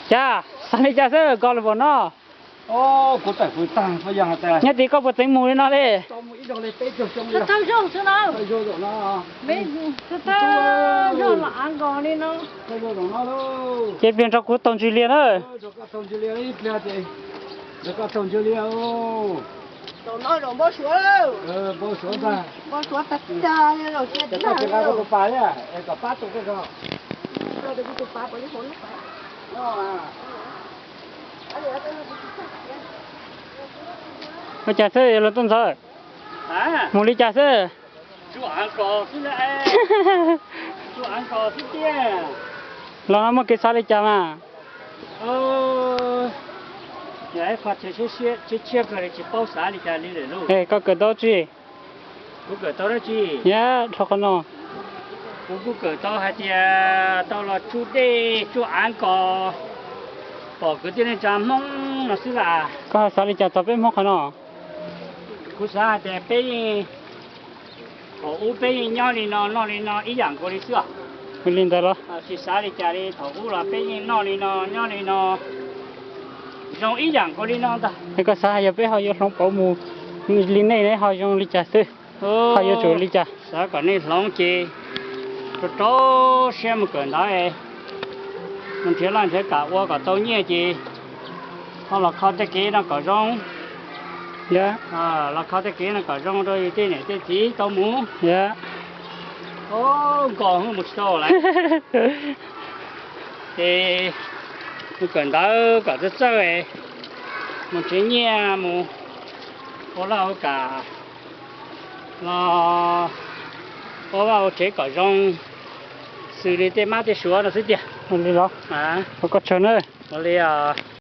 Cas xav li cas xwb koj los pom no? Nyob tim koj puas txeev mus li no li? Ces pliag nrog kuv taug ntsws liaj na. Ua cas xwb los tuaj ntxawm? Mus li cas xwb? Los no muaj kev xav li cas mas? Koj kawm tau tsi? Kuv kawm tau dab tsi? Nyab dhau qhov no. Kuv kuj kawm tau hais tias tau los tsuj dej tsuj av nkos, pom kwv tij neej tsa Hmoob no xwb las. Koj ho xav li cas txog peb Hmoob qhov no? Kuv xav hais tias peb yeej, thaum ub peb yeej nyob li no noj li no ib yam nkaus li xwb os. Ua li ntawd los? Tsis xav li cas li, thaum ub los peb yeej noj li no nyob li no zoo ib yam nkaus li no ntag. Es koj xav hais yog peb ho yuav hloov pauv mus li nej ne ho zoo li cas xwb? Ho yuav tsum li cas? Xav kom nej hloov ces rau rau siab mus kawm ntawv, mus nrhiav laj nrhiav kam ua kom tau nyiaj ces ho los kho tej kev no kom zoo. Los kho tej kev no kom zoo rau yus tej niam tej txiv tau mus. Nkos mus tsis tau lawm. Ces mus kawm ntawv kom txawj txawj, mus nrhiav nyiaj mus ua laj ua kam los ua vaj ua tsev kom zoo xws li tej mab tej suav no xwb tiag. Ua li los? Ua koj tsaug na. Ua li os.